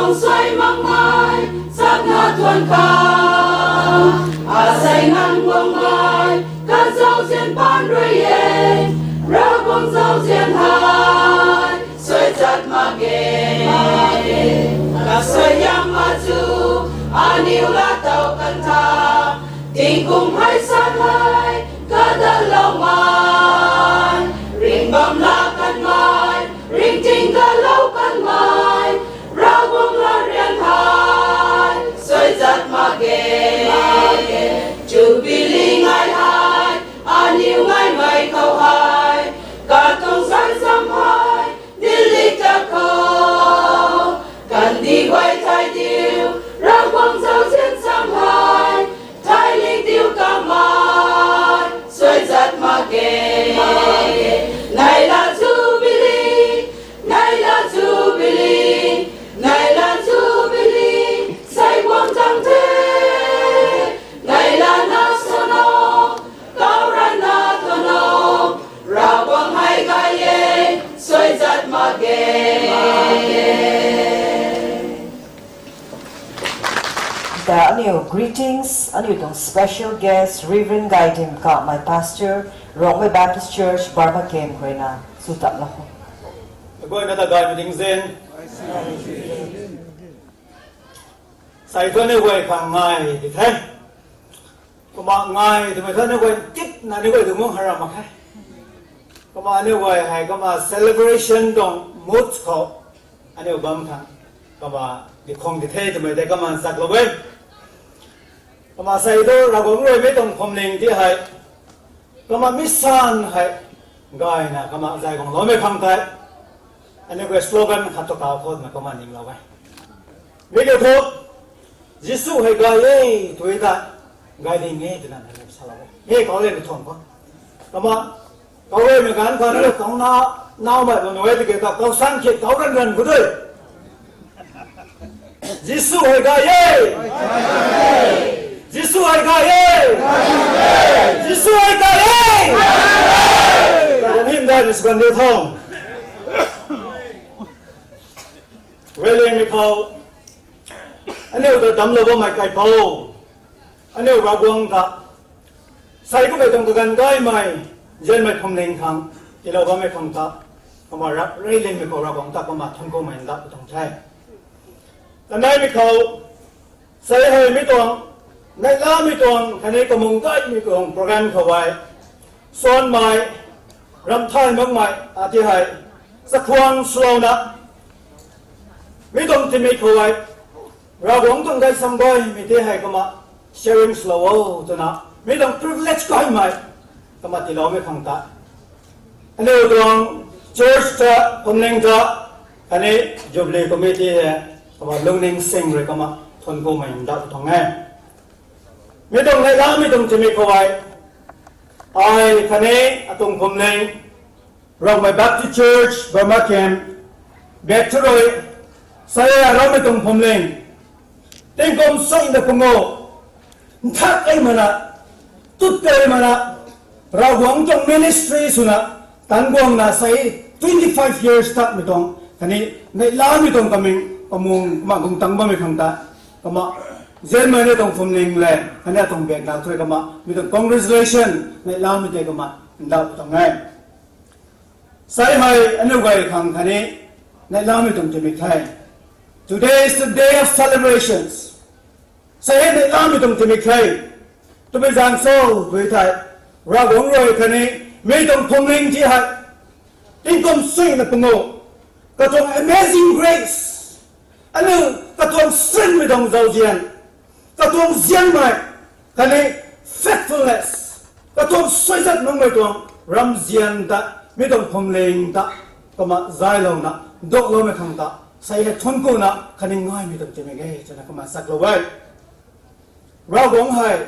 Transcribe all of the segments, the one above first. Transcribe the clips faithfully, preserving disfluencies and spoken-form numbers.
Suai makmei, sakna thuan khang. Asei nang guangmei, kazauzian pan rui e. Ravguangc zauzian hei, suai zat mak ge. Kasuai yang ma chu, aniw la tow kan tha. Tingkum hei san hei, kadalou mai. Ringbam la kanmei, ringting dalou kanmei. Ravguangc la rian hei, suai zat mak ge. Jubilee ngai hei, aniw ngaimei khou hei. Katuang sai zam hei, dili ta khou. Kandih guay thai diu, Ravguangc zauzian sam hei. Thai ling diu kamei, suai zat mak ge. Nai la Jubilee, nai la Jubilee, nai la Jubilee, sai guang tang the. Nai la na sono, kau rana tono, Ravguangc hei gay e, suai zat mak ge. Ta aniu greetings, aniu tuang special guest, Reverend Gaidim Kamei, Pastor, Rongmei Baptist Church, Burma Camp, ruina, sw tat la ho. Aguayna ta gaymei ding zin. Sai thu aniu guay khang ngai di the. Kumna ngai twmei thu aniu guay titna aniu guay tu mung haram mak khe. Kumna aniu guay hei kumna celebration tuang mood khou aniu bam khang. Kumna di khang di the twmei tei kumna zaklou e. Kumna sai thu Ravguangc rui mei tuang phuamling ti hei. Kumna mission hei gayna kumna zay guangloumei khang tei. Aniu guay slogan khat tu kau khou twmei kumna ninglou e. Mi kiu thu, Jisu hei gay e, tui ta, gay ding e twna nai salou e. Mi kau le mi thuan khou. Kumna, kau le mi ganv khou na kau na, naumei bam nunc e tiki ta kau sang khit kau ran ran khou dui. Jisu hei gay e! Jisu hei gay e! Jisu hei gay e! Kaniw hymn dai ni sw kan diu tho. Reyliangmei khou, aniu ta damclou bammei kaipouc, aniu Ravguangc ta, sai kummei tuang kaganv gaymei, nzianmei phuamling khang, tiilou bammei khang ta, kumna reyliangmei khou Ravguangc ta kumna thuanckumei ndauh tuang the. Kaneimei khou, sai hei mi tuang, neihlamei tuang, khatni kamung gaymei tuang program khou hei, suanmei, ramh thay makmei, ati hei, chakhwang swlouna, mi tuang tingmik khou hei, Ravguangc tuang gaychamv gaymei ti hei kumna sharing swlou o twna, mi tuang privilege gaymei, kumna tiiloumei khang ta. Aniu tuang church ta, phuamling ta, khatni Jubilee Committee hei, kumna lungning sing rui kumna thuanckumei ndauh tuang e. Mi tuang neihlamei tuang tingmik khou hei, ai khatni atuang phuamling, Rongmei Baptist Church, Burma Camp, bek thu rui, sai Ravguangc mei tuang phuamling, tingkum suina pungu, nthak ei mana, tut ei mana, Ravguangc tuang ministry swna, tan guangna sai twenty five years tatmei tuang, khatni neihlamei tuang kaming, kamung, kumna guang tang bammei khang ta, kumna, nzianmei ni tuang phuamling le, khatni atuang bek na thu kumna, mi tuang congratulation, neihlamei tei kumna, ndauh tuang e. Sai hei aniu guay khang khatni, neihlamei tuang tingmik the. Today is the day of celebrations. Sai hei neihlamei tuang tingmik the. Twmei zaeng cho, tui thei, Ravguangc rui khatni, mi tuang phuamling ti hei, tingkum suina pungu, katuang amazing grace, aniu katuang suanmei tuang zauzian, katuang nzianmei, khatni faithfulness, katuang suaizat makmei tuang ramzian ta, mi tuang phuamling ta, kumna zaylouna, ndauhloumei khang ta, sai hei thuanckuna, khatni ngaimei tuang tingmik e twna kumna zaklou e. Ravguangc hei,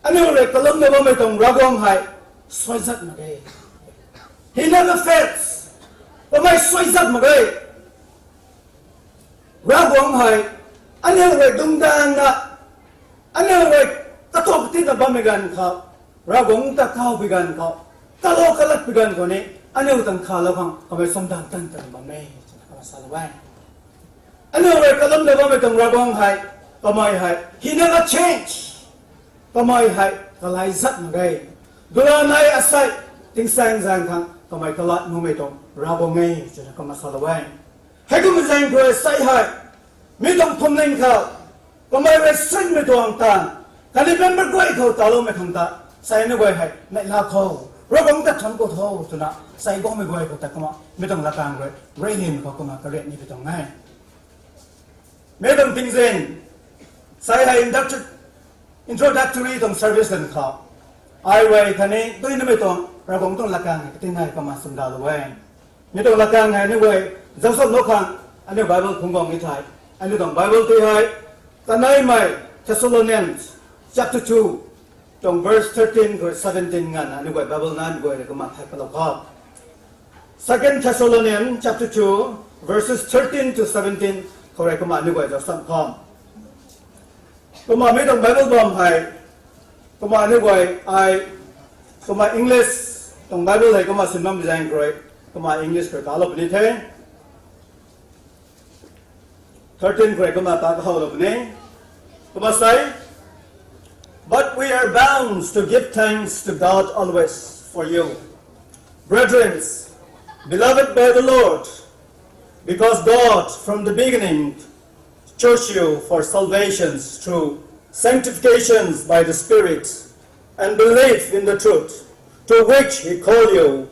aniu rui kalumna bammei tuang Ravguangc hei, suaizat mak ge. He never fails. Kamei suaizat mak ge. Ravguangc hei, aniu rui dungdangna, aniu rui kathuk katina bammei ganv khou, Ravguangc ta kaw pui ganv khou, kalou kalat pui ganv khou ni, aniu tang khalou khang kamei samdang tan tan bam e twna kumna salou e. Aniu rui kalum da bammei tuang Ravguangc hei, kamei hei, he never change. Kamei hei kalai zat mak ge. Dula nai asei, tingsaeng zaeng khang kamei kalat numei tuang Ravguangc e twna kumna salou e. Heikumna zaeng khou sei hei, mi tuang phuamling khou, kamei rui sinmei tuang taanv, khatni member guay khou taloumei khang ta, sei na guay hei neihla khou, Ravguangc ta thangc khou tho twna sei guangmei guay khou ta kumna mi tuang latkaeng rui, rui nim khou kumna kariat ni pi tuang e. Mi tuang tingzin, sei hei introductory tuang service dan khou, ai rui khatni dui namei tuang Ravguangc tuang latkaeng katinai kumna sundalou e. Mi tuang latkaeng hei aniu guay zaucsamlou khang, aniu Bible phungc guang ni thei, aniu tuang Bible tei hei, kaneimei Thessalonians chapter two, tuang verse thirteen khou seventeen nganvna aniu guay Bible nai guay rui kumna thay palou kho. Second Thessalonians chapter two, verses thirteen to seventeen khou rui kumna aniu guay zaucsam kho. Kumna mi tuang Bible bam hei, kumna aniu guay ai, kumna English tuang Bible hei kumna sin bammei zaeng khou rui, kumna English khou talou puni the. Thirteen khou rui kumna ta kahowlou puni. Kumna sei, but we are bound to give thanks to God always for you, brethren, beloved by the Lord, because God from the beginning chose you for salvations through sanctifications by the Spirit and belief in the truth to which he called you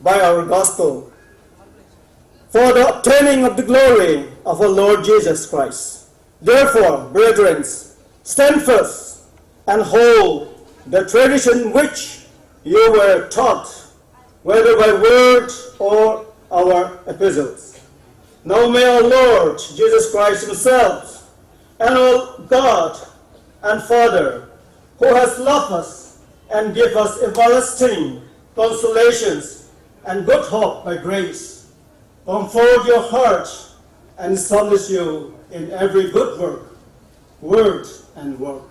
by our gospel, for the obtaining of the glory of our Lord Jesus Christ. Therefore, brethren, stand first and hold the tradition which you were taught, whether by word or our epistles. Now may our Lord Jesus Christ himself and our God and Father, who has loved us and give us everlasting consolations and good hope by grace, comfort your heart and establish you in every good work, word and work.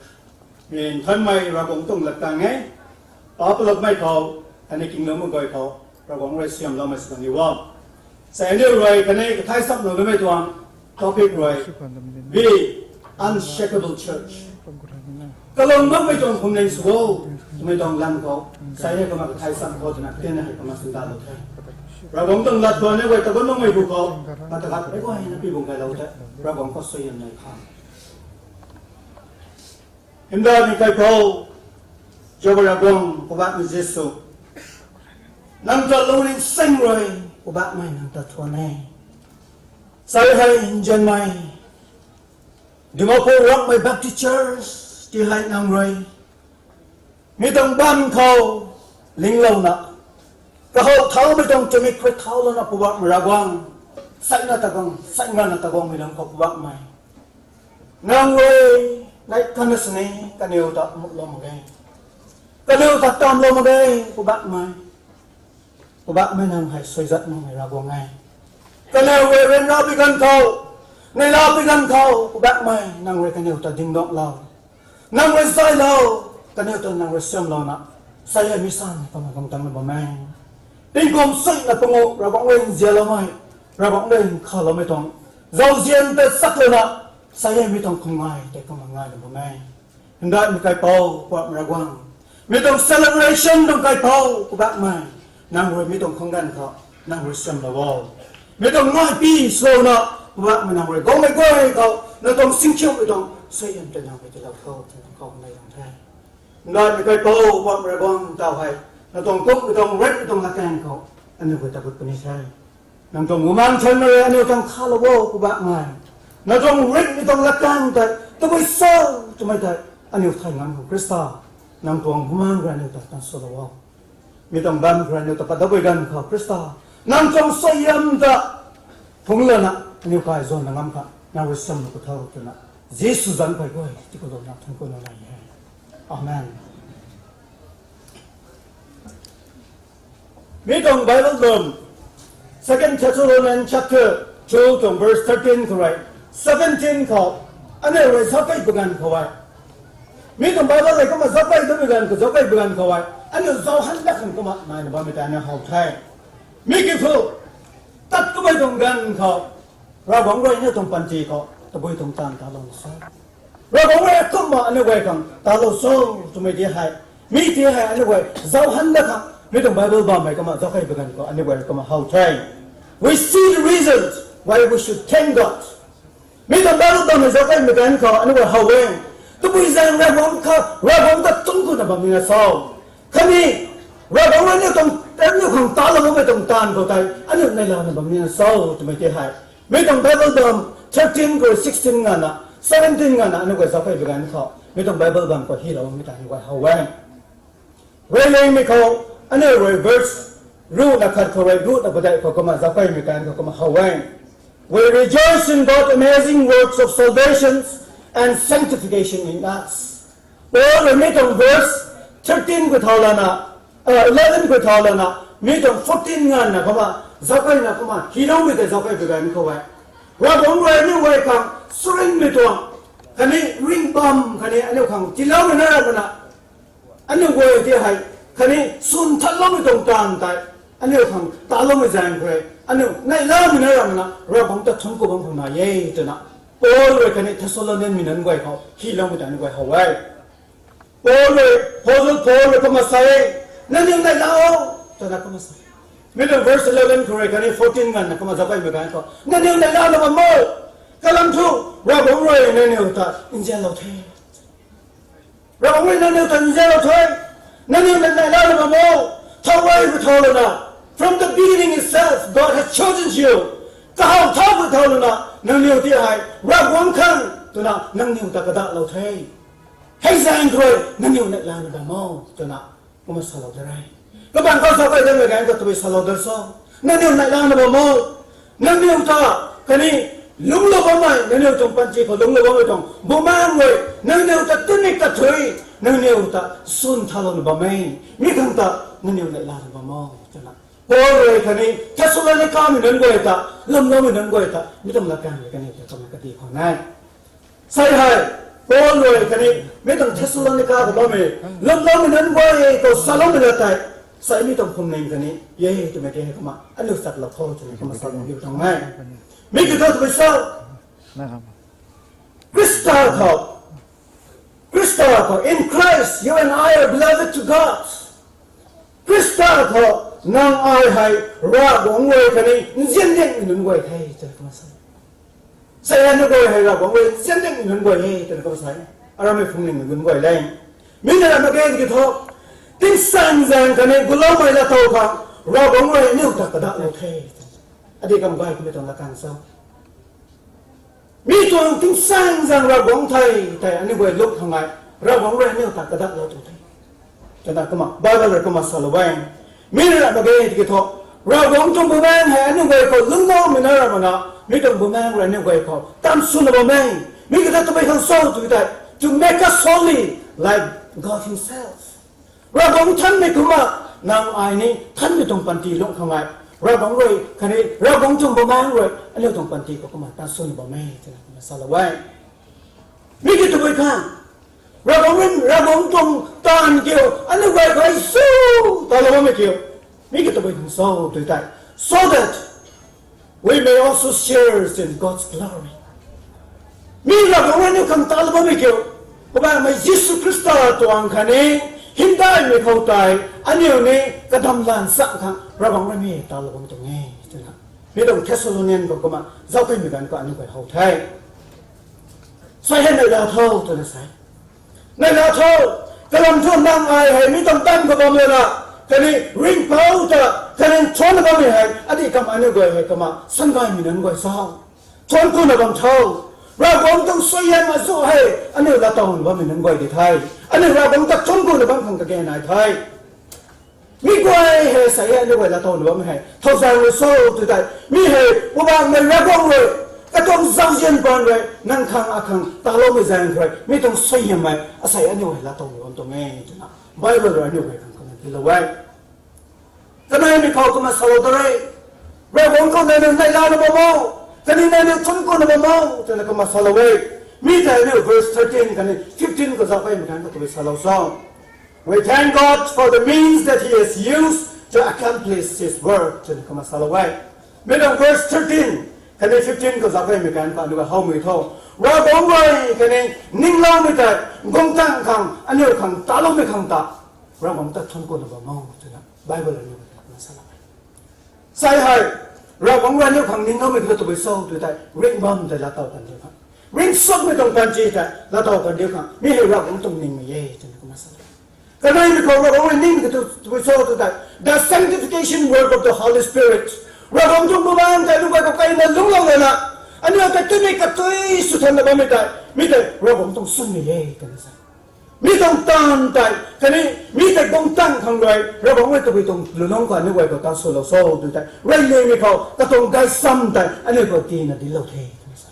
Mi nthanmei Ravguangc tuang latkaeng e, pa palapmei khou, khatni kingloumei guay khou, Ravguangc rui siamloumei sw kan ni o. Sei aniu rui khatni kathay samlou namei tuang topic rui, be unshakable church. Kalung makmei tuang phuamling sw o, twmei tuang lam khou, sei aniu kumna kathay sam khou twna katinai hei kumna sundalou the. Ravguangc tuang lat khou aniu guay tagun makmei bu khou, mata khat mei guayna pi bung kailou the, Ravguangc khou suaihiam nai kha. Hymdaihmei kaipouc, Jabara guang Poubauhmei Jisu, nang ta lungning sing rui, Poubauhmei nang ta thuan e. Sei hei nzianmei Dimapur Rongmei Baptist Church ti hei nang rui mi tuang bam khou linglouna, kahow thaumei tuang tingmik khui thaulouna Poubauhmei Ravguangc, seina ta guang, seinganvna ta guangmei lung khou Poubauhmei, nang rui nai kanna sini kaniw ta muhlou mak ge, kaniw ta tamlou mak ge, Poubauhmei. Poubauhmei nang hei suaizat makmei Ravguangc e. Kaniw rui ryanra pi ganv khou, neihla pi ganv khou, Poubauhmei nang rui kaniw ta dingdauhlou, nang rui zaylou, kaniw ta nang rui siamlouna, sei hei mission kumna guang tangna bam e. Tingkum suina panguh Ravguangc rui nzianloumei, Ravguangc rui nkhavloumei tuang zauzian tei chaklouna, sei hei mi tuang khum ngai tei kumna ngaina bam e. Hymdaihmei kaipouc Poubauhmei Ravguangc, mi tuang celebration tuang kaipouc Poubauhmei, nang rui mi tuang khang ganv khou nang rui siamlou o. Mi tuang ngaipi swna Poubauhmei nang rui guangmei guay khou nang tuang singkhiumei tuang suaihiam tei nang rui tiilou khou twna khou nei lang the. Hymdaihmei kaipouc Poubauhmei Ravguangc, taw hei nang tuang kummei tuang ringhmei tuang latkaeng khou aniu guay ta gut puni the. Nang tuang Bumaengh Nthanmei rui aniu tuang khalou o Poubauhmei. Nang tuang ringhmei tuang latkaeng tei tabui cho twmei tei aniu thay ngam khou Khrista, nang tuang Bumaengh rui aniu ta tan swlou o. Mi tuang bam khou rui aniu ta pat dat bui ganv khou Khrista, nang tuang suaihiam ta phungc lana aniu kai zuanna ngam khang nang rui siamlou khou tho twna Jisu zanc phay guay ti khou lana thangc khou nai e. Amen. Mi tuang Bible bam, Second Thessalonians chapter two tuang verse thirteen khou rui seventeen khou, aniu rui zauc key pu ganv khou e. Mi tuang Bible hei kumna zauc key tu pu ganv khou, zauc key pu ganv khou e, aniu zauc han dat khang kumna naina bammei tei aniu how the. Mi kiu thu, tat kummei tuang ganv khou, Ravguangc rui aniu tuang panty khou tabui tuang taanv talou na sa. Ravguangc rui kumna aniu guay khang talou cho twmei tei hei, mi tei hei aniu guay zauc han da khang mi tuang Bible bammei kumna zauc kei bi ganv khou aniu guay kumna how the. We see the reasons why we should thank God. Mi tuang Bible bammei zauc keimei ganv khou aniu guay how e. Tabui zaeng Ravguangc kha, Ravguangc ta thunc kuna bam ni na cho? Khatni Ravguangc rui aniu tuang, aniu khang talou bammei tuang taanv khou tei aniu neihla na bam ni na cho twmei tei hei, mi tuang Bible bam thirteen khou sixteen nganvna seventeen nganvna aniu guay zauc kei bi ganv khou mi tuang Bible bam khou hylou bammei ta aniu guay how e. Rui lingmei khou, aniu rui verse ruhna khat khou rui ruhna padeih khou kumna zauc keimei ganv khou kumna how e. We rejoice in God's amazing works of salvation and sanctification in us. Paul rui mi tuang verse thirteen khou thau lana, eleven khou thau lana, mi tuang fourteen nganvna kumna zauc keina kumna hyloumei tei zauc kei bi ganv khou e, Ravguangc rui aniu guay khang surinmei tuang, khatni ringhbam khatni aniu khang tiiloumei na ramna, aniu guay tei hei, khatni swn thanloumei tuang taanv tei aniu khang taloumei zaeng khou rui aniu neihlamei na ramna Ravguangc ta thunc ku bam khang nai e twna Paul rui khatni Thessalonian mei nunc guay khou hyloumei ta aniu guay how e. Paul rui, Apostle Paul rui kumna sa e, nangniw neihla o, twna kumna sa e. Mi tuang verse eleven khou rui khatni fourteen nganvna kumna zauc keimei ganv khou nangniw neihla na bam o, kalam thu Ravguangc rui nangniw ta nzianlou the. Ravguangc rui nangniw ta nzianlou the. Nangniw neihla na bam o. Thau rui khou thau lana, from the beginning itself God has chosen you. Kahaw thau khou thau lana nangniw tei hei Ravguangc khang twna nangniw ta kadahlou the. Hei zaeng khou rui nangniw neihla na bam o, twna kumna salou da re. Kabang khou zauc kei damei ganv khou tabui salou da cho? Nangniw neihla na bam o. Nangniw ta, khatni lungclou bammei, nangniw tuang panty khou lungclou bammei tuang Bumaengh rui nangniw ta tingmik kathuic, nangniw ta swn thalou na bam e. Mi khang ta nangniw neihla na bam o, twna Paul rui khatni Thessalonica mei nunc guay ta, lwmloumei nunc guay ta mi tuang latkaeng rui kaniw ta kumna kati khwan e. Sei hei, Paul rui khatni mi tuang Thessalonica khou bammei lwmloumei nunc guay khou saloumei lat tei, sei mi tuang phwamling khatni e twmei tei hei kumna aniu chatlou khou twmei kumna salou diu tuang e. Mi kiu thu tabui cho? Khrista khou, Khrista khou, in Christ you and I are beloved to God. Khrista khou nang ai hei Ravguangc rui khatni nziandiangmei nunc guay the twna kumna sa. Sei hei aniu guay hei Ravguangc rui nziandiangmei nunc guay e twna kumna sa. Aramei phwamling nunc guay le, mi na ram mak ge tiki thu, tingsaengzaeng khatni guloumei laatow khang Ravguangc rui aniu ta kadahlou the. Adi kam gay kamei tuang latkaeng cho? Mi tuang tingsaengzaeng Ravguangc thei tei aniu guay luk khang e, Ravguangc rui aniu ta kadahlou tuang the, twna kumna Bible rui kumna salou e. Mi na ram mak ge tiki thu, Ravguangc tuang Bumaengh hei aniu guay khou lungcloumei na ramna, mi tuang Bumaengh rui aniu guay khou tan swna bam e. Mi kiu thu tabui khang cho tw tei, to make us holy like God himself. Ravguangc thanmei kumna nang ai ni thanmei tuang panty lungc khang e, Ravguangc rui khatni Ravguangc tuang Bumaengh rui aniu tuang panty khou kumna tan swna bam e twna kumna salou e. Mi kiu tabui khang, Ravguangc rui, Ravguangc tuang taanv kiu aniu guay khou sw talou bammei kiu, mi kiu tabui khang cho tw tei, so that we may also share in God's glory. Mi Ravguangc rui aniu khang talou bammei kiu, Poubauhmei Jisu Khrista tuang khatni hymdaihmei khou tei aniu ni kadamlan cham khang Ravguangc rui mi talou bam tuang e twna, mi tuang Thessalonian khou kumna zauc keimei ganv khou aniu guay how the. Sei hei neihla tho twna sa e. Neihla tho, kalam thu nang ai hei mi tuang taanv khou bam lana, khatni ringhpouc ta, khatni nthanna bammei hei adi kam aniu guay hei kumna sangaymei nunc guay cho? Thuanc kuna bam tho. Ravguangc tuang suaihiam azuh hei aniu laatowna bammei nunc guay di the. Aniu Ravguangc ta thuanc kuna bam khang kage nai the. Mi guay hei sei hei aniu guay laatowna bammei hei thow zaeng rui cho tw tei, mi hei Poubauhmei Ravguangc rui, katuang zauzian paan rui nang khang akhang taloumei zaeng khou rui mi tuang suaihiammei asei aniu hei laatowna bam tuang e twna Bible rui aniu guay khang kumna tilou e. Kaneimei khou kumna salou ta re, Ravguangc khou nangniw neihlana bam o, khatni nangniw thuanc kuna bam o twna kumna salou e. Mi tei aniu verse thirteen khatni fifteen khou zauc keimei ganv khou tabui salou cho? We thank God for the means that He has used to accomplish His work twna kumna salou e. Mi tuang verse thirteen khatni fifteen khou zauc kaimei kan khou aniu guay howmei tho. Ravguangc rui khatni ningloumei tei guang tang khang aniu khang taloumei khang ta Ravguangc ta thuanc kuna bam o twna Bible aniu guay ta na salou e. Sai hei, Ravguangc rui aniu khang ningloumei khou tabui cho tw tei ringh bam tei laatow kan diu khang, ringcsuangmei tuang panty tei laatow kan diu khang mi hei Ravguangc tuang ningmei e twna kumna sa. Kaneimei khou Ravguangc rui ningmei khou tabui cho tw tei the sanctification work of the Holy Spirit, Ravguangc tuang Bumaengh tei aniu guay khou kaina lungclou lana aniu tei tumei katui sw thanna bammei tei mi tei Ravguangc tuang summei e twna sa. Mi tuang taanv tei khatni mi tei guang tang khang rui Ravguangc rui tabui tuang lulungc khou aniu guay khou tan swlou cho tw tei rey lemei khou katuang gaysam tei aniu khou tina dinclou the twna sa.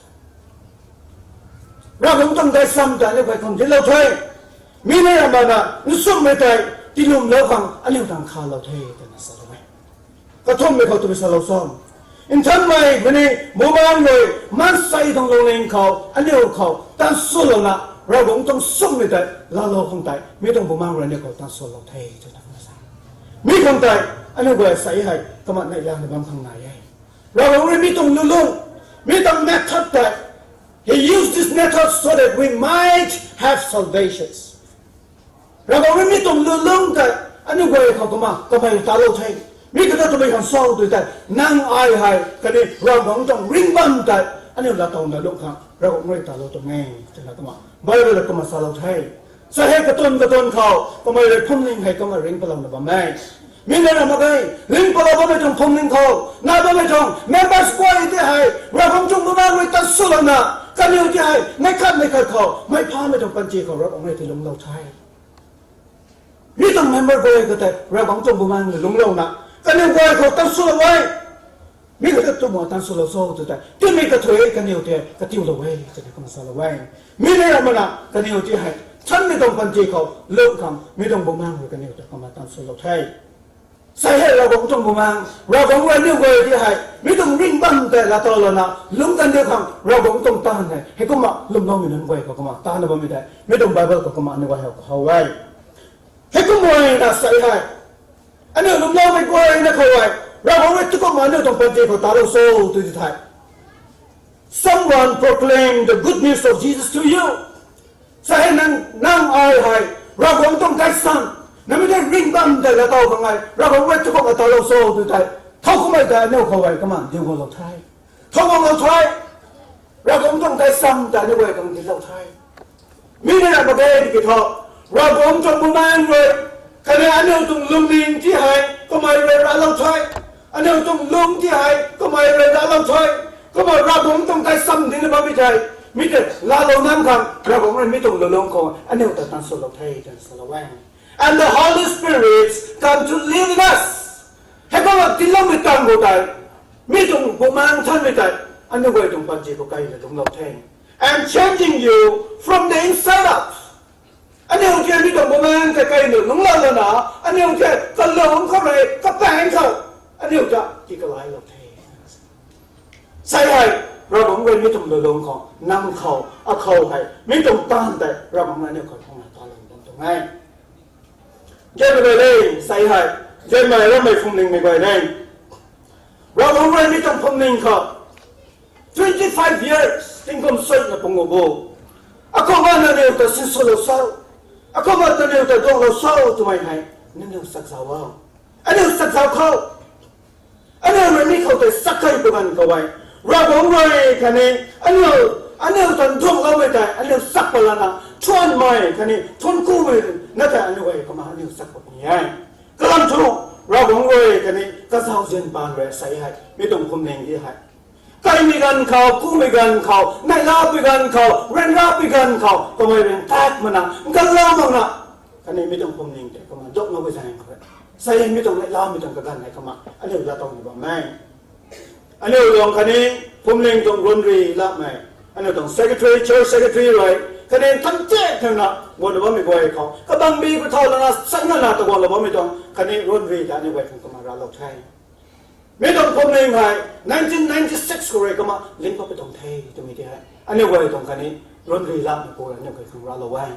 Ravguangc tuang gaysam tei aniu guay khang dinclou the. Mi nei ramana nchumhmei tei tiilwmlou khang aniu tang khalou the twna salou e. Kathumhmei khou tabui salou cho, nthanmei khatni Bumaengh rui maansei tuang lungning khou aniu khou tan swlouna Ravguangc tuang summei tei laalou khang tei mi tuang Bumaengh rui aniu khou tan swlou the twna kumna sa. Mi khang tei aniu guay sai hei kumna neihla na bam khang nai e. Ravguangc rui mi tuang lulungc, mi tuang method tei, He used this method so that we might have salvations. Ravguangc rui mi tuang lulungc tei aniu guay khou kumna kamei talou the. Mi kata tabui khang cho tw tei nang ai hei khatni Ravguangc tuang ringh bam tei aniu laatowna lungc khang Ravguangc rui talou tuang e twna kumna Bible kumna salou the. Sa hei katuang katuang khou kamei rui phuamling hei kumna ringh palouna bam e. Mi nei ra mak ge, ringh palou bammei tuang phuamling khou nai bammei tuang members guay ti hei Ravguangc tuang Bumaengh rui tan swlouna kaniw ti hei neih khat neih khat khou mei phamei tuang panty khou Ravguangc rui ti lungclou the. Mi tuang member guay khou tei Ravguangc tuang Bumaengh rui lungclouna kaniw guay khou tan swlou e. Mi khou ta tumna tan swlou cho tw tei timei kathuic kaniw ti katiulou e twna kumna salou e. Mi nei ramana kaniw ti hei nthanmei tuang panty khou lungc khang mi tuang Bumaengh rui kaniw ta kumna tan swlou the. Sai hei Ravguangc tuang Bumaengh, Ravguangc rui aniu guay ti hei mi tuang ringh bam tei laatow lana lungc kan diu khang Ravguangc tuang taanv hei heikumna lwmloumei nunc guay khou kumna taanna bammei tei mi tuang Bible khou kumna aniu guay how e. Heikumna sa hei aniu lwmloumei guayna khou hei Ravguangc rui tu kumna aniu tuang panty khou talou cho tw ti thei, Someone proclaim the good news of Jesus to you. Sa hei nang, nang ai hei Ravguangc tuang gaysam, namei tei ringh bam tei laatow khang hei Ravguangc rui tu kumna talou cho tw tei, thow kummei tei aniu khou hei kumna diu guanglou the. Thow guanglou the. Ravguangc tuang gaysam tei aniu guay khang dinclou the. Mi nei ra mak ge tiki thu, Ravguangc tuang Bumaengh rui khatni aniu tuang lungning ti hei kamei rui raclou the. Aniu tuang lung ti hei kamei rui raclou the. Kumna Ravguangc tuang gaysam dina bammei tei mi tei laalou nang khang Ravguangc rui mi tuang lulungc khou aniu ta tan swlou the twna salou e. And the Holy Spirit come to live in us. Heikumna tiiloumei tang khou tei mi tuang Bumaengh Nthanmei tei aniu guay tuang panty khou kaina lungclou the, and changing you from the inside out. Aniu ti mi tuang Bumaengh tei kaina lungclou lana aniu ti kalung khou rui kapaeng khou aniu ta tii kalailou the. Sai hei Ravguangc rui mi tuang lulungc khou nang khou akhou hei mi tuang taanv tei Ravguangc rui aniu khou phungna talou bam tuang e. Gaymei guay le, sai hei gaymei ramei phuamlingmei guay le, Ravguangc rui mi tuang phuamling khou twenty five years tingkum suina pung u bo. Akumna nangniw ta sinswlou cho, akumna nangniw ta duanglou cho twmei hei nangniw chakzauc o. Aniu chakzauc khou aniu rui mi khou tei chakkei pw ganv khou e, Ravguangc rui khatni aniu, aniu ta duangloumei tei aniu chak pat lana thuanmei khatni thuanc kumei na tei aniu guay kumna aniu chak pat puni e. Kalam thu Ravguangc rui khatni kazauzian paan rui sa hei mi tuang phuamling ti hei kaimei ganv khou, kumei ganv khou, neihlapui ganv khou, ryanrapui ganv khou kamei ryantak mana, ganlou makna khatni mi tuang phuamling tei kumna duangloumei zaeng khou sa hei mi tuang neihlamei tuang kaganv hei kumna aniu laatow ni bam e. Aniu tuang khatni phuamling tuang ruanri lamei, aniu tuang secretary, church secretary rui khatni nthan tei thena guanna bammei guay khou kabangbi khou thau lana changna na ta guanlou bammei tuang khatni ruanri ta aniu guay khang kumna raclou the. Mi tuang phuamling hei nineteen ninety six khou rui kumna link pat pui tuang the twmei ti hei aniu guay tuang khatni ruanri lamei pu aniu guay khang raclou e.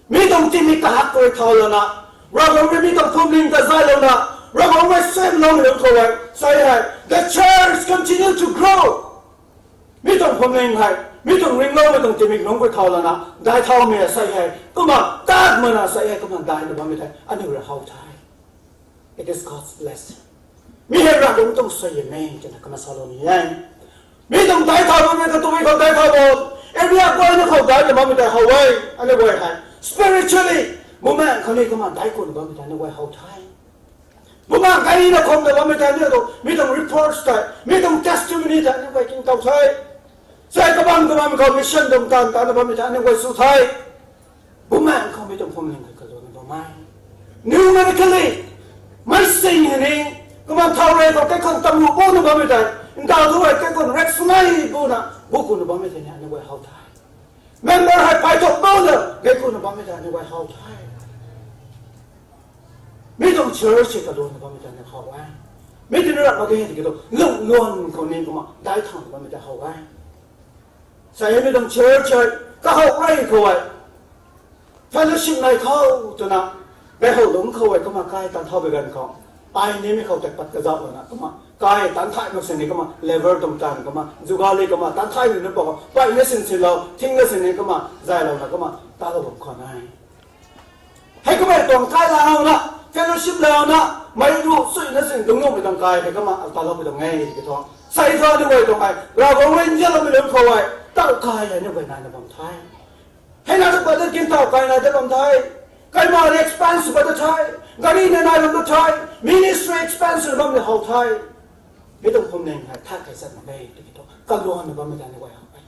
Mi tuang timei kahak khou rui thau lana, Ravguangc rui mi tuang phuamling ta zaylouna, Ravguangc rui suaihiamloumei lungc khou e sa hei the church continue to grow. Mi tuang phuamling hei, mi tuang ringloumei tuang tingmik nunc khou thau lana daic thaumei sei hei kumna tat mana sei hei kumna daihna bammei tei aniu rui how the. It is God's blessing. Mi hei Ravguangc tuang suaihiam e twna kumna salou ni e. Mi tuang daic thau bammei ta tabui khou daic thau bo, area guayna khou daic na bammei tei how e. Aniu guay hei spiritually, bumaengh khou ni kumna daic kuna bammei tei aniu guay how the. Bumaengh gayna khumna bammei tei aniu tuang mi tuang reports tei, mi tuang testimony tei aniu guay king taw the. Sei kabam kabam khou mission tuang taanv tana bammei tei aniu guay sw the. Bumaengh khou mi tuang phuamling hei kaluanna bam e. Numerically, mei sing hei ni, kumna thau rei khou kaikhunc tamlu buna bammei tei, ntaw thu hei kaikhunc rek swmei buna bu kuna bammei tei ni aniu guay how the. Member hei phay thuk buna gay kuna bammei tei aniu guay how the. Mi tuang church hei kaluanna bammei tei aniu how e. Mi tini rak mak ge tiki thu lungluan khou ni kumna daic thauna bammei tei how e. Sei hei mi tuang church hei kahow rey khou hei fellowship nai khou twna, gay how lungc khou hei kumna kai tan thau bi ganv khou, ai nimei khou tei pat kazauh lana kumna kai tan thay mak sini kumna level tuang taanv kumna jugali kumna tan thay ni na pa khou peyna sinsinlou thingna sini kumna zaylouna kumna talou bam khwan e. Hei kummei tuang kai launa, fellowship launa, mei ru suina sin dungc nuhmei tuang kai hei kumna talou pui tuang e tiki thu, sei thu aniu guay tuang hei Ravguangc rui nzianloumei lungc khou hei taw kai hei aniu guay naina bam the. Hei na ta pat ta kin taw kai nai ta bam the. Kaima rui expense pat ta the. Gari na nai bam ta the. Ministry expense na bam ni how the. Mi tuang phuamling hei tha kai chat mak e tiki thu kaluanna bammei tei aniu guay how e.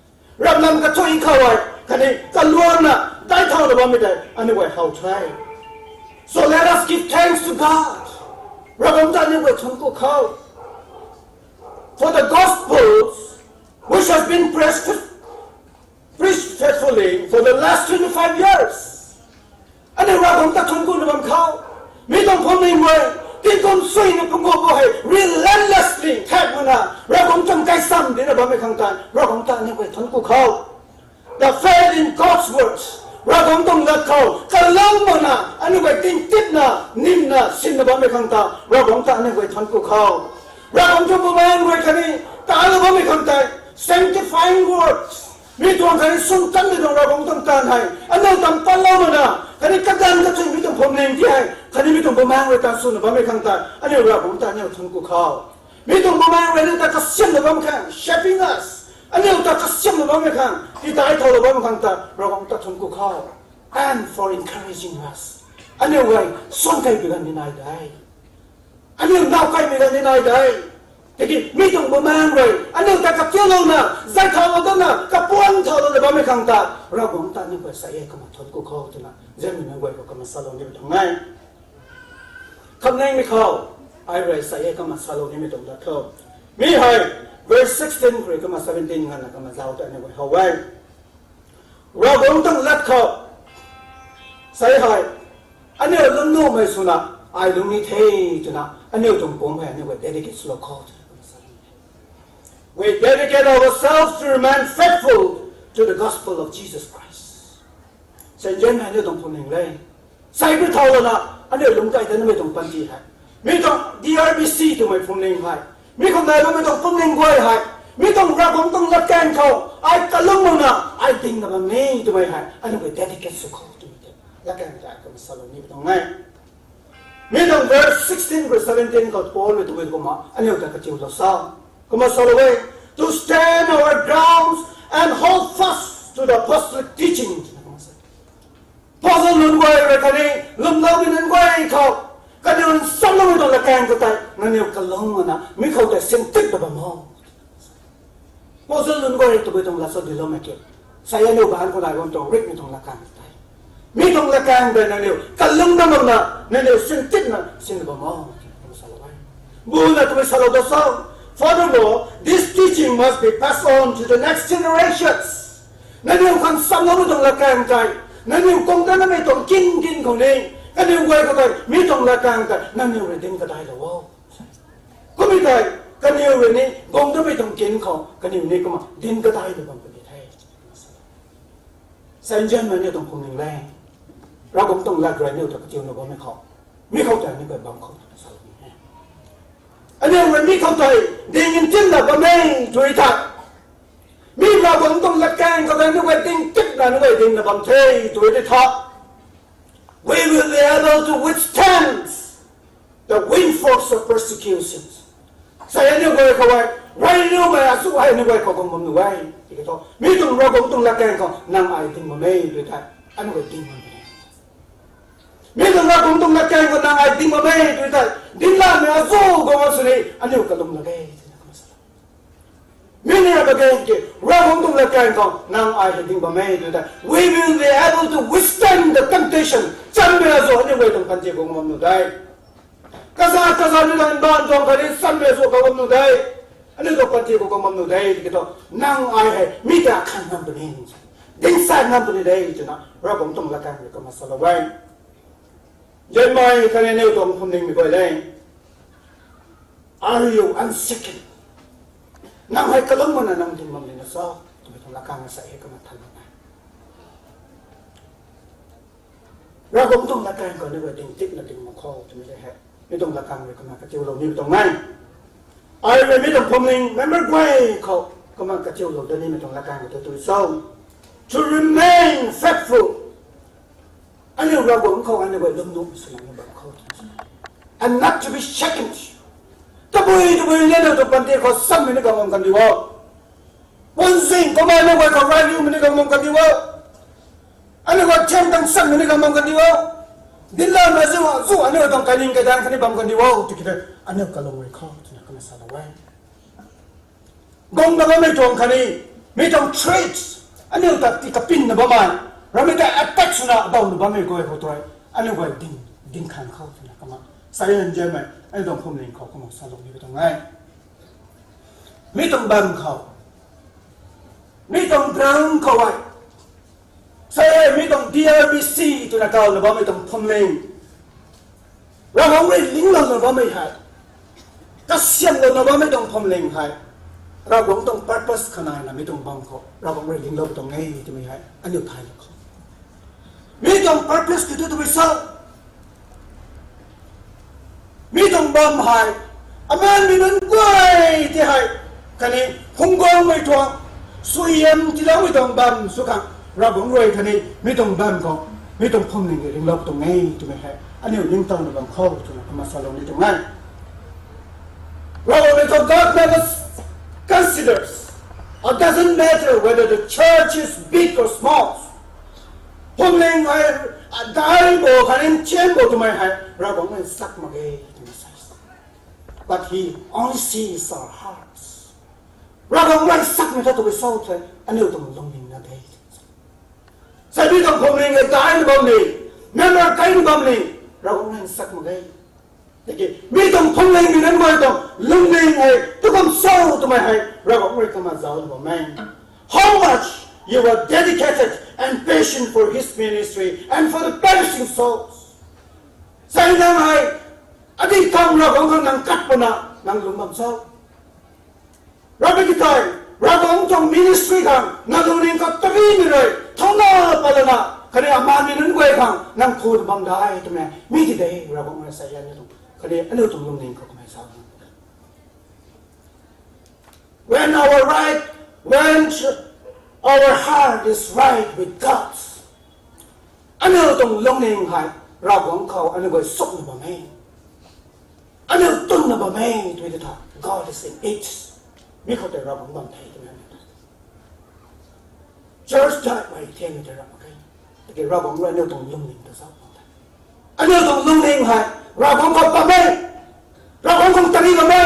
Ramnam kathui khou hei khatni kaluanna daic thauna bammei tei aniu guay how the. So let us give thanks to God. Ravguangc ta aniu guay thuanc ku khou, for the gospel which has been preached, preached faithfully for the last twenty-five years. Aniu Ravguangc ta thuanc kuna bam khou, mi tuang phuamling guay tingkum suina phungc gu bo hei relentlessly thak mana Ravguangc tuang kaisam dina bammei khang tei Ravguangc ta aniu guay thuanc ku khou, the faith in God's words, Ravguangc tuang lat khou kalum mana aniu guay tingtipna nimna sinna bammei khang ta Ravguangc ta aniu guay thuanc ku khou, Ravguangc tuang bumaengh guay khatni talou bammei khang tei sanctifying words, mi tuang khatni swn tanmei tuang Ravguangc tuang taanv hei aniu tan patlou mana khatni kadanv kathuimei tuang phuamling ti hei khatni mi tuang bumaengh guay tan swna bammei khang tei aniu Ravguangc ta aniu thuanc ku khou, mi tuang bumaengh guay aniu ta kasiamna bam khang, shaping us, aniu ta kasiamna bammei khang, ti daic thaulou bammei khang ta Ravguangc ta thuanc ku khou, and for encouraging us, aniu guay suan kei bi ganv ni nai de, aniu naw kaimei ganv ni nai de. Tiki mi tuang bumaengh rui aniu ta katiulouna, zay thaulou dana, kapuan thaulouna bammei khang ta Ravguangc ta aniu guay sei e kumna thuanc ku khou twna zianmei nunc guay khou kumna salou nimei tuang e. Khamningmei khou, ai rui sei e kumna salou nimei tuang lat khou, mi hei verse sixteen khou rui kumna seventeen nganvna kumna zauc ta aniu guay how e. Ravguangc tuang lat khou, sei hei, aniu lungnuhmei swna, ai lungni the twna aniu tuang pumc hei aniu guay dedicate swlou khou twna kumna sa, we dedicate ourselves to remain faithful to the gospel of Jesus Christ. Sei nzianmei aniu tuang phuamling le, sei pi thaulouna aniu lungc kai tanmei tuang panty hei, mi tuang D R B C twmei phuamling hei, mi khou nai bammei tuang phuamling guay hei, mi tuang Ravguangc tuang latkaeng khou ai kalum makna ai dingna bam ni twmei hei aniu guay dedicate sw khou twmei tei latkaeng tei kumna salou ni tuang e. Mi tuang verse sixteen khou seventeen khou Paul rui twmei kumna aniu ta katiulou sa, kumna salou e, to stand our grounds and hold fast to the apostolic teaching. Apostle nunc guay rui khatni lwmloumei nunc guay khou kaniw nsamloumei tuang latkaeng khou tei nangniw kalum makna mi khou tei sintip ta bam o. Apostle nunc guay rui tabui tuang lat sa diloumei ki, sei aniu baanc khou nai bam tuang ritmei tuang latkaeng tei, mi tuang latkaeng tei nangniw kalum na makna nangniw sintipna sin bam o. Buna twmei salou da sa. Furthermore, this teaching must be passed on to the next generations. Nangniw khang samloumei tuang latkaeng tei, nangniw kung tanmei tuang kin kin khou ni, kaniw guay khou tei mi tuang latkaeng tei nangniw rui dinc kadailou o. Kummei tei, kaniw rui ni guang tanmei tuang kin khou kaniw ni kumna dinc kadailou bam puni the. Sei nzianmei aniu tuang phuamling le, Ravguangc tuang lat rui aniu ta katiuna bammei khou, mi khou tei aniu guay bam khou twna salou ni e. Aniu rui mi khou tei ding ntinna bammei tui tei, Ravguangc tuang latkaeng khou tei aniu guay ding tipna aniu guay dingna bam the tw e tei tha, we will be able to withstand the wind force of persecutions. Sa aniu guay khou e, reyliumei azuh hei aniu guay khou guang bam nuh e. Tiki thu mi tuang Ravguangc tuang latkaeng khou nang ai ding bam e tw thei, aniu guay ding bam e. Mi tuang Ravguangc tuang latkaeng khou nang ai ding bam e tw thei, dinclammei azuh guang sini aniu kalum lak e. Mi ni ra kage ki, Ravguangc tuang latkaeng khou nang ai hei ding bam e tw thei, we will be able to withstand the temptation. Chanmei azuh aniu guay tuang panty guang bam nuh de. Kaza kaza ni lan ban tuang khatni chanmei azuh guang bam nuh de. Aniu tuang panty khou guang bam nuh de. Tiki thu nang ai hei mi ta khang ngam puni, dingsa ngam puni de twna Ravguangc tuang latkaeng rui kumna salou e. Nzianmei khatni aniu tuang phuamlingmei guay le, are you unshaken? Nang hei kalum makna nang ding bam nina cho? Twmei tuang latkaeng sa hei kumna than e. Ravguangc tuang latkaeng khou aniu guay ding tipna ding mak khou twmei le hei, mi tuang latkaeng rui kumna katiulou nimei tuang e. Ai rui mi tuang phuamling member guay khou kumna katiulou da nimei tuang latkaeng khou tu tw cho? To remain faithful. Aniu Ravguangc khou aniu guay lwmnuh swna bam khou, and not to be shaken. Tabui tabui ni aniu tuang panty khou chanmei ni guang bam kan di o. Puanzing kumna aniu guay khou reyliumei ni guang bam kan di o. Aniu guay thiam tang chanmei ni guang bam kan di o. Dinclammei azuh azuh aniu tuang kaining kaidaeng khatni bam kan di o. Tiki thu aniu kalung rui khou twna kumna salou e. Guangna bammei tuang khatni mi tuang threats, aniu ta tii kapinna bammei, ramei ta attack swna dawna bammei guay khou tei aniu guay ding, ding khang khou twna kumna sa e. Nzianmei, aniu tuang phuamling khou kumna salou nimei tuang e. Mi tuang bam khou, mi tuang ground khou e, sa e, mi tuang D R B C twna kawna bammei tuang phuamling, Ravguangc rui linglouna bammei hei, kasiamhlouna bammei tuang phuamling hei, Ravguangc tuang purpose khou naina mi tuang bam khou Ravguangc rui linglou tuang e twmei hei aniu thaylou khou, mi tuang purpose kiu tu twmei sa, mi tuang bam hei, amanmei nunc guay ti hei, khatni phungc guangmei tuang, suaihiam tiiloumei tuang bam sw khang, Ravguangc rui khatni mi tuang bam khou, mi tuang phuamling rui linglou tuang e twmei hei aniu ningtowna bam khou twna kumna salou ni tuang e. Ravguangc rui thu God never considers, or doesn't matter whether the church is big or small. Phuamling hei adai bo khatni thian bo twmei hei Ravguangc rui sak mak ge twna sa. But he only sees our hearts. Ravguangc rui sakmei thu tabui cho the, aniu tuang lungning na de. Sa mi tuang phuamling hei daina bam ni, member kaina bam ni, Ravguangc rui sak mak ge. Tiki mi tuang phuamlingmei nunc guay tuang lungning hei tu kum cho twmei hei Ravguangc rui kumna zaucna bam e. How much you are dedicated and patient for his ministry and for the perishing souls. Sa nang hei, adih kam Ravguangc khang nang kat pana, nang lung bam cho? Ravguangc ti tei, Ravguangc tuang ministry khang nang lungning khou tarimei rui thauna patlana, khatni amanmei nunc guay khang nang khou bam dai twmei mi ti de. Ravguangc rui sa e aniu tuang, khatni aniu tuang lungning khou kamei sa When our right, when our heart is right with God, aniu tuang lungning hei Ravguangc khou aniu guay sukna bam e, aniu tunna bam e twmei ta, God is in it. Mi khou tei Ravguangc bam the twmei church daihmei thiammei tei ram mak khe. Tiki Ravguangc rui aniu tuang lungning ta zauc bam the. Aniu tuang lungning hei Ravguangc khou bam e, Ravguangc khou tari bam e,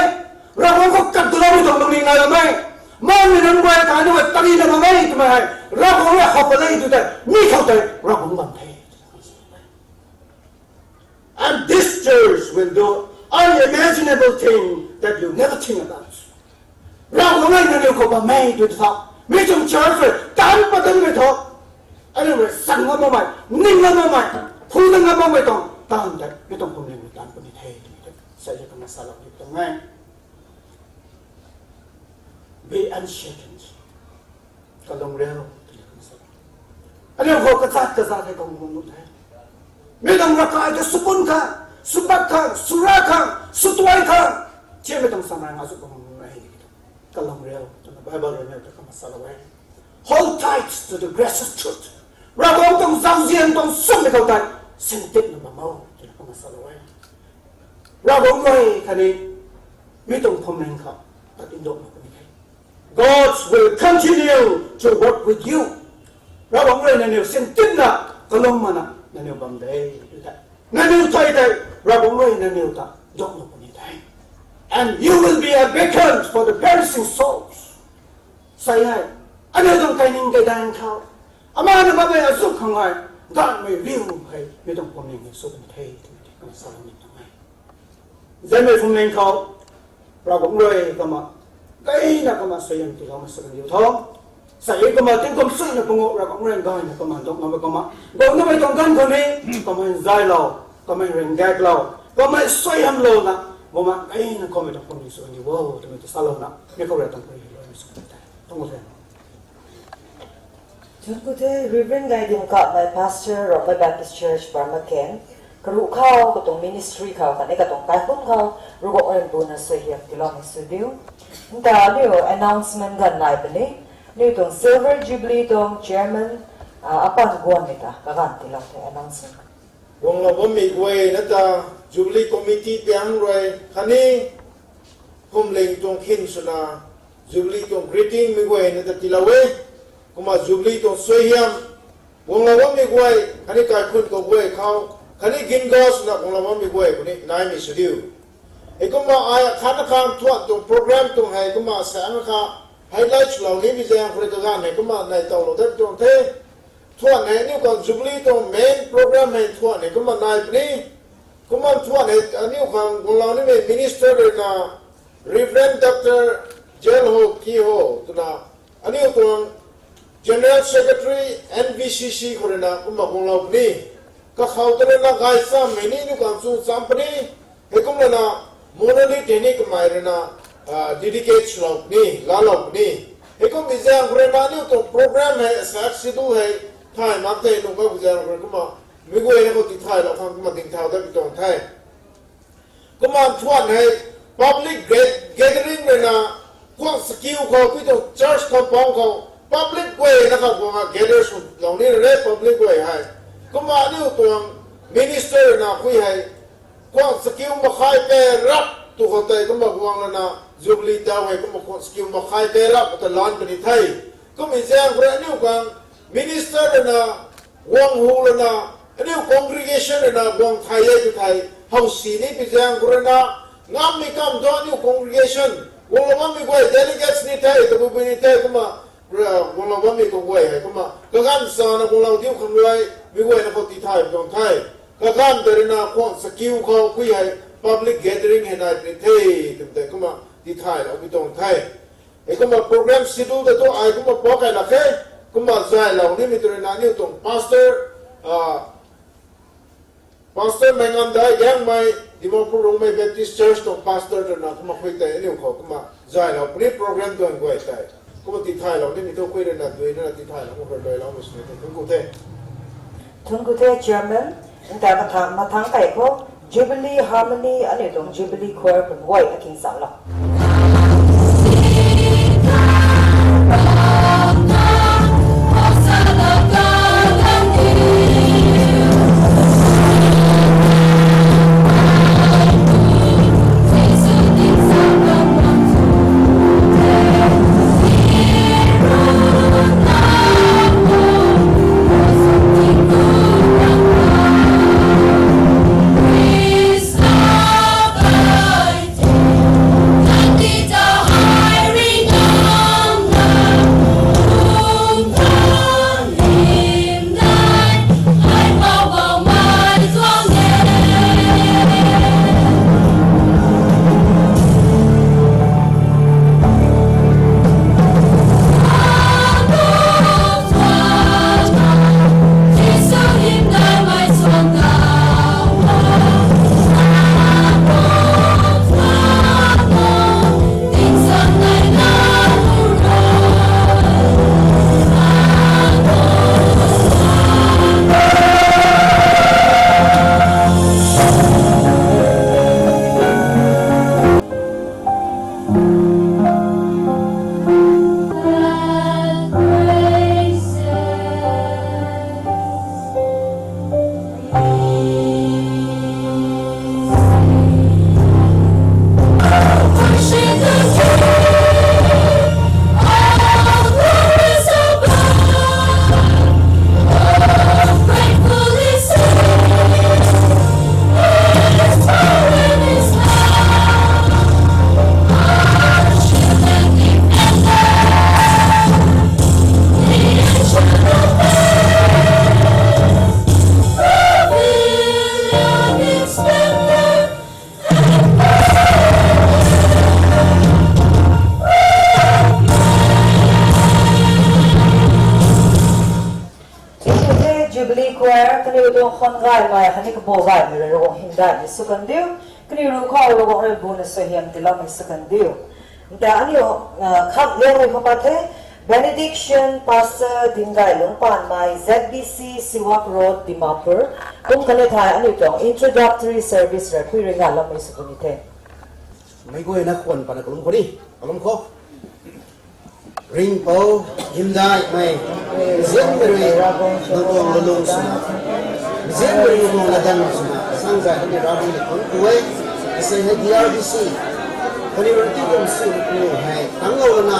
Ravguangc khou katduloumei tuang lungning nai bam e. Maanmei nunc guay ta aniu guay tarina bam e twmei hei Ravguangc rui how pat e tw tei mi khou tei Ravguangc bam the. And this church will do unimaginable thing that you never think about. Ravguangc rui nangniw khou bam e tw tha, mi tuang church rui taanc pat danmei thu, aniu rui san ngam makmei, ning ngam makmei, phu dat ngam makmei tuang taanv tei mi tuang phuamling rui taanc puni the twmei tei sa e, kumna salou ni tuang e. Be unshaken. Kalung riu. Aniu khou kazat kazat hei kalung nuh the. Mi tuang ravkai ta supun khang, supat khang, sura khang, sutuai khang, thiammei tuang samei nga zu kalung nuh e. Kalung riu twna Bible rui aniu ta kumna salou e. Hold tight to the gracious truth. Ravguangc tuang zauzian tuang sumei khou tei sintipna bam o twna kumna salou e. Ravguangc rui khatni mi tuang phuamling khou tat ndauhna puni the. God will continue to work with you. Ravguangc rui nangniw sintipna kalung mana nangniw bam de. Nangniw thei tei Ravguangc rui nangniw ta ndauhna puni the. And you will be a beacon for the perishing souls. Sa hei, aniu tuang kaining kaidaeng khou, amana bammei azuh khang hei, ganhmei riu hei mi tuang phuamling hei sw kan the twmei tei kumna salou ni tuang e. Zanmei phuamling khou, Ravguangc rui kumna, gayna kumna suaihiam tiiloumei sw kan diu tho. Sa e kumna tingkum suina pangu Ravguangc rui gayna kumna ndauh ngammei kumna, guang namei tuang ganv khou ni, kamei zaylou, kamei ryanrana, kamei suaihiamlouna, kumna gayna kummei tuang phuamling sw kan diu o twmei ta salouna mi khou rui tuang pui hei luaimei sw kan the. Tuang the. Thangc ku the, Reverend Gaidim Kapmei, Pastor, Rongmei Baptist Church, Burma Camp. Karuh khou, katuang ministry khou, khatni katuang kaikhunc khou, Ravguangc rui mbuna suaihiam tiiloumei sw diu. Nta aniu announcement ganv nai puni, aniu tuang Silver Jubilee tuang chairman, ah, apan guangmei ta kaganv tiilou the announcement. Guanglou bammei guay na ta Jubilee Committee piang rui khatni phuamling tuang khin swna Jubilee tuang greeting mei guay na ta tiilou e. Kumna Jubilee tuang suaihiam guanglou bammei guay khatni kaikhunc khou guay khou khatni ginga swna guanglou bammei guay kuni naimei sw diu. Heikumna ai khatna khang thuan tuang program tuang hei kumna sa na kha highlight swlou nimei zaeng khou rui kaganv hei kumna nai towlou dat tuang the. Thuan hei aniu khang Jubilee tuang main program hei thuan hei kumna nai puni. Kumna thuan hei aniu khang guanglou nimei minister rui na Reverend Doctor J L Ho Ki Ho twna aniu tuang General Secretary N B C C khou rui na kumna guanglou puni. Kakhou ta rui na gaychamv hei ni aniu khang chu cham puni. Heikumna na monolith hei ni kamei rui na, ah, dedicate swlou puni, laalou puni. Heikummei zaeng khou rui na aniu tuang program hei, asaekc sidu hei, thay mak the nung kapu zaeng khou rui kumna, mei guay na khou tithaylou khang kumna dingthau dat pi tuang the. Kumna thuan hei public ga-, gathering rui na, kuang sakiu khou, pui tuang church compound khou, public guay na khou guang a gather swlou ni re public guay hei. Kumna aniu tuang minister rui na pui hei, kuang sakiu makhai pe rap tu khou tei kumna guang lana, Jubilee tau hei kumna kuang sakiu makhai pe rap ta lan puni the. Kummei zaeng khou rui aniu khang minister rui na, guang hu lana, aniu congregation rui na guang thay e tu thei, howsi ni pi zaeng khou rui na, ngammei kam thu aniu congregation, guanglou bammei guay delegates ni the, tabui ni the, kumna, guanglou bammei khou guay hei, kumna, kaganv sana guanglou diu khang rui, mei guay na khou tithay tuang the. Kaganv ta rui na kuang sakiu khou pui hei, public gathering hei nai puni the, twmei tei kumna tithaylou pi tuang the. Heikumna program schedule ta thu ai kumna pau kai lak khe, kumna zaylou nimei tu rui na aniu tuang pastor, ah, Pastor Maingam Dai Gaengmei, Dimapur Rongmei Baptist Church tuang pastor rui na kumna khui tei aniu khou kumna zaylou puni program tuang guay tei. Kumna tithaylou nimei thu khui rui na dui na tithaylou khou rui luailou mus ni the. Thangc ku the. Thangc ku the, Chairman. Nta mathang, mathang kai khou, Jubilee Harmony, aniu tuang Jubilee Choir khou guay akin salou. Jubilee Choir, kaniw tuang khwan gaymei khatni kabaw gaymei rui Ravguangc hymdaihmei sw kan diu. Kaniw ruc khou Ravguangc rui buna suaihiam tiiloumei sw kan diu. Nta aniu, ah, khat liangmei khou pat the, Benediction Pastor Dimgaylungc Panmei, Z B C, Siwak Road, Dimapur. Kum khatni thei aniu tuang introductory service rui pui rui ngaloumei sw puni the. Meic guayna khwan pana kalum khou ni, kalum khou. Ringhpouc, hymdaihmei, nzianmei rui, nang tuang lulung swna, nzianmei rui nang tuang latdanv swna, sangzay khatni Ravguangc ni thuanc ku e, asei hei D R B C, kaniw rui tingkum sw ku hei, tanglou lana,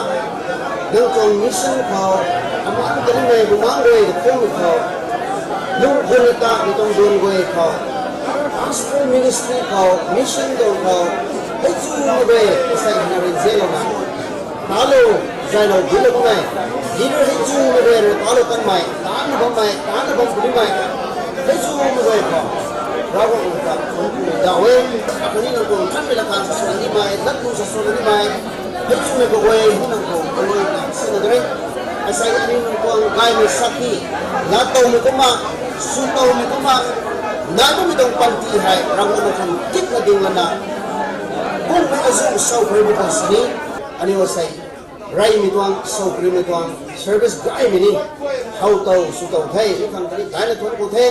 nang tuang mission khou, aman kanimei bumaengc guay ta khumei khou, lungh khwan na tamei tuang duan guay khou, pastoral ministry khou, mission tuang khou, hei chu na guay, asei hei na rui nzianlouna, talou, zaylou, dilou bammei, leader hei chu na guay rui talou kanmei, taanna bammei, taanna bam punimei, hei chu na guay khou, Ravguangc ta thuanc ku daw e, akhatni nang tuang nthanmei latkaeng sa sw nimei, latlu sa sw nimei, hei chu na kaguay, hei nang tuang kaguay ta sina de re. Asei aniu nang tuang gaymei sakhi, laatowmei kumna, swtowmei kumna, nai bammei tuang panty hei, Ravguangc nang khang tikna ding lana, kummei azuh sw khou rui bam khang sini, aniu asei, reymei tuang, sw khou ruimei tuang, service gaymei ni, how tow, swtow the, mi khang khatni daina thuanc ku the,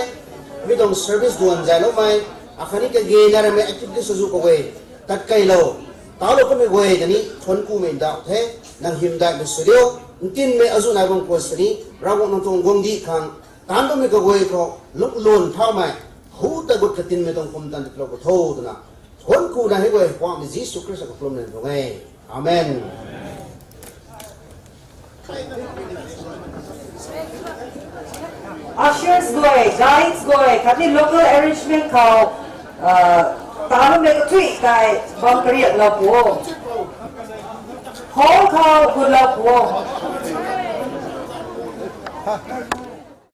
mi tuang service duan zayloumei, akhatni kage na ramei activities azuh kaguay, tatkeilou, talou kanmei guay ta ni thuanc kumei ndauh the, nang hymdaihmei sw diu, ntinmei azuh nai bam khou sini, Ravguangc nang tuang guangcdic khang, taanv bammei kaguay khou, lungc luan thaumei, hu ta gut katinmei tuang pumtan tiilou khou tho twna, thuanc kuna hei guay, Poubauhmei Jisu Khrista khou kalum na tuang e. Amen. Ushers guay, guides guay, khatni local arrangement khou, uh, taanmei kathui tei bam kariaklou pu o. Hall khou gutlou pu o.